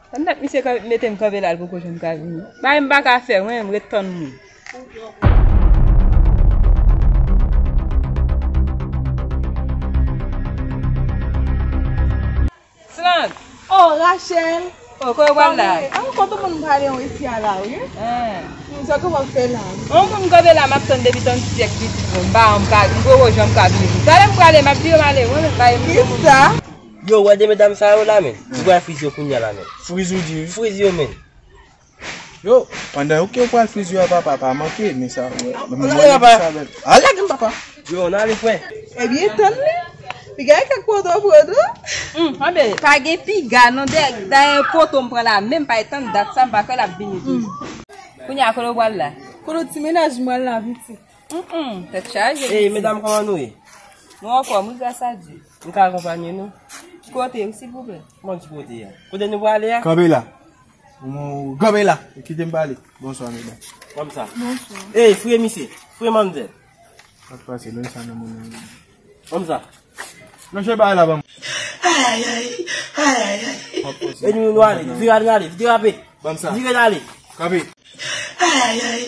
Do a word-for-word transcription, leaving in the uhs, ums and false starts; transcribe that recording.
Annèk misye ka mete m kanpe la, l poko janm ka vini. Bagay m pa ka fè, mwen menm ret tann moun. Slant! Oh, Rachel! Oh, kote w pral la? An, kote moun pale yon isi a la, wi? Hein. Hmm, sa ke w ap fè la? Yon moun kanpe la, m ap tann depi tann syèk pitit mwen. M pa janm ka, m poko janm ka vini. Talè m prale, m ap vire m ale, mwen menm, bagay m. Kisa? Yo, wè de medam sa yo la, men. Ou pral friz yo kounye a la, men. Friz ou di? Friz yo, men. Yo, pandan yo ke ou pral friz yo a, papa, pa manke, men sa, wè. Mwen, mwen, papa. Sa bèl. Al lage m, papa. Yo, n ale, frè. Ebyen, tann li. Piga e kèk poto pran tou. Hmm, anben, pa gen piga, non, dè, dayè poto m pran la, menm pa etann dat sa, m pa kwè l ap vini toujou. Hmm. Kounye a, kote w pral la? Kote ti mennaj mwen la, pitit? Hum, hum, tèt chaje. Ey, mesye, medam, kòman nou ye? Nou anfòm, wi, gras a Dye. M ka akonpanye nou? Ki kote, wi, silvouplè? Kòman ki kote a? Kote nou prale a? Kanpe la. Ou kanpe la. Kite m pale. Bonswa, medam. Kòmsa. Bonswa. Ey, fouye misye. Fouye manmzèl. Sa k pase, lè sa nan moun nan. Kòmsa. Lòche bay la, ban m. Ay, ay, ay. Ay, ay, ay. E nou, nou ale. Vire, ale, ale. Derape. Ban m sa. Vire, ale. Kanpe. Ay, ay, ay.